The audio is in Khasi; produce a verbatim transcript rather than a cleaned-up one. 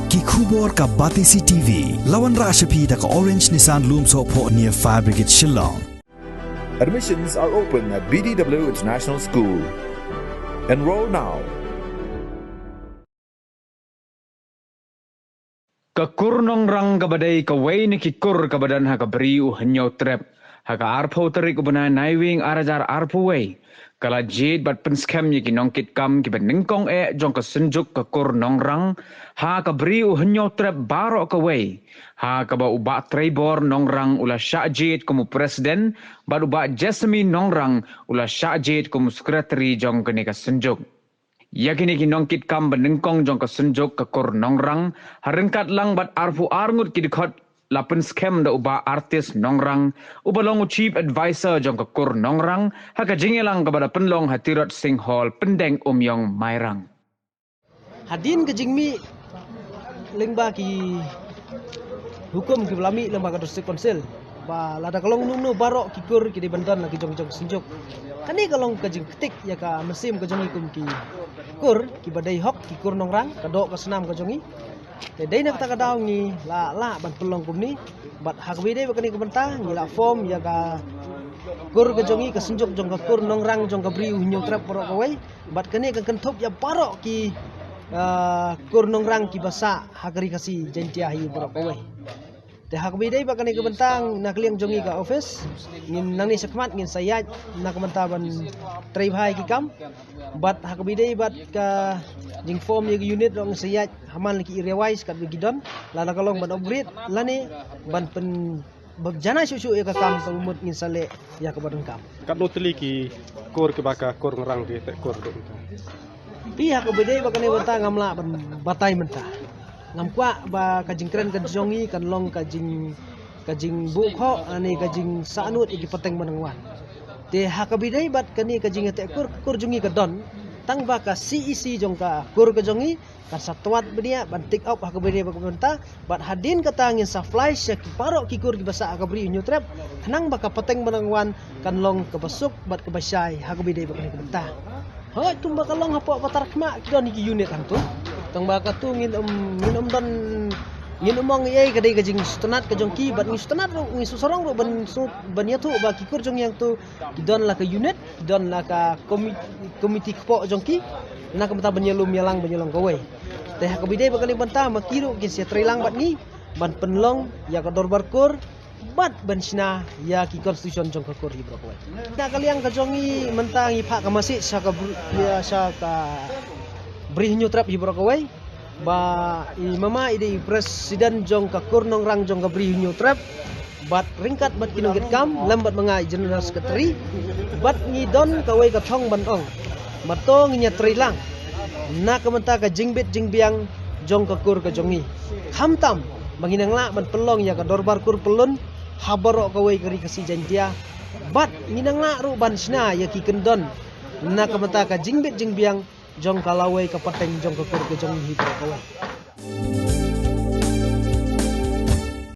Ki khubor ka Batesi T V, la wanrah sha phi da ka Orange Nissan Lumsohphoh near Fire Brigade Shillong. Admissions are open at B D W International School. Enroll now. Ka Kur Nongrang kaba dei kawei na ki kur kaba don ha ka Bri U Hynñiewtrep, ha ka arphew tarik u bnai Naiwieng ar hajar arphew wei, ka la jied bad pynskhem ïa ki nongkitkam kiba nyngkong eh jong ka Synjuk ka Kur Nongrang ha ka Bri U Hynñiewtrep baroh kawei, ha kaba u Bah Treibor Nongrang u la shah jied kum u President bad u Bah Jessamy Nongrang u la shah jied kum u Secretary jong kane ka Synjuk. Ïa kine ki nongkitkam ba nyngkong jong ka Synjuk ka Kur Nongrang, ha ryngkat lang bad arphew ar ngut ki dkhot, la pynskhem da u Bah Artist Nongrang, uba long u Chief Advisor jong ka Kur Nongrang, ha ka jingïalang kaba la pynlong ha Tirot Sing Hall, Pyndengumiong, Mairang. Hadien ka jingmih lyngba ki hukum kiba la mih lyngba ka District Council, ba lada ka long kumno baroh ki kur ki dei ban don la ki jong jong Synjuk. Kane ka long ka jingktik ïa ka mynsiem ka jong ngi kum ki kur kiba dei hok, ki Kur Nongrang, ka doh ka snam ka jong ngi. Te dei na kata ka daw ngi la lah ban pynlong kumne. Bad ha kaba ïadei bad kane ka bynta ngi la form ïa ka kur ka jong ngi, ka Synjuk jong ka Kur Nongrang jong ka Bri U Hynñiewtrep baroh kawei. Bad kane kan kynthup ïa baroh ki, ah, Kur Nongrang kiba sah ha ka Ri Khasi Jaiñtia hi baroh kawei. Te ha kaba ïadei bad kane ka bynta, na ka liang jong ngi ka office, ngin nangne shakhmat ngin sa ïaid na ka bynta ban trei bha ïa ki kam. Bad ha kaba ïadei bad ka jingform ïa ka unit ruh ngin sa ïaid ha man la ki area wise katba ki don, lada ka long ban upgrade lane ban pyn ba janai shuh shuh ïa ka kam, ka mut ngin sa leh ïa kaba donkam. Katno tylli ki kur kiba ka Kur Nongrang ki teh kur ruh mynta? Phi, ha kaba ïadei bad kane ka bynta ngam lah ban batai mynta. Ngam kwah ba ka jingkren ka jong ngi kan long ka jing, ka jingbuh khoh lane ka jingsahnud ïa ki pateng ba nang wan. Te ha kaba ïadei bad kane ka jingïateh kur, kur jong ngi ka don tang ba ka C E C jong ka kur ka jong ngi kan sa twad bniah ban tick off ha kaba ïadei bad ka bynta. Bad hadien kata ngin sa flash ïa ki baroh ki kur kiba sah ha ka Bri U Hynñiewtrep, khnang ba ka pateng ba nang wan kan long kaba suk bad kaba shai ha kaba ïadei bad kane ka bynta. Hooid, kumba ka long hapoh Batarkhmah ki don hi ki unit hangto. Tang ba kato ngin ym, ngin ym don, ngin ym ong ei ei, ka dei ka jingsngewtynnat ka jong ki, bad ngi sngewtynnat ruh, ngi sngewsarong ruh ban sngewt-, ban ïathuh ba ki kur jong ngi hangto ki don la ka unit, ki don la ka komi-, komiti kpoh jong ki, na ka bynta ban ïalum ïalang ban ïalong kawei. Te ha kaba ïadei bad kane ka bynta ma ki ruh kin sa ïatreilang bad ngi ban pynlong ïa ka dorbar kur bad ban shna ïa ki constitution jong ka kur hi baroh kawei. Na ka liang ka jong ngi mynta ngi phah ka message sha ka br-, ïa sha ka Bri U Hynñiewtrep hi baroh kawei. Ba i mama i dei i president jong ka Kur Nongrang jong ka Bri U Hynñiewtrep, bad ryngkat bad ki nongkitkam lem bad ma nga i general secretary, bad ngi don kawei ka thong ban ong, ba to ngin ïatreilang na ka bynta ka jingbit jingbiang jong ka kur ka jong ngi. Khamtam ba ngin nang lah ban pynlong ïa ka dorbar kur pyllun ha baroh kawei ka Ri Khasi Jaiñtia, bad ngin nang lah ruh ban shna ïa ki kyndon na ka bynta ka jingbit jingbiang jong ka lawei ka pateng jong ka kur ka jong ngi hi baroh kawei.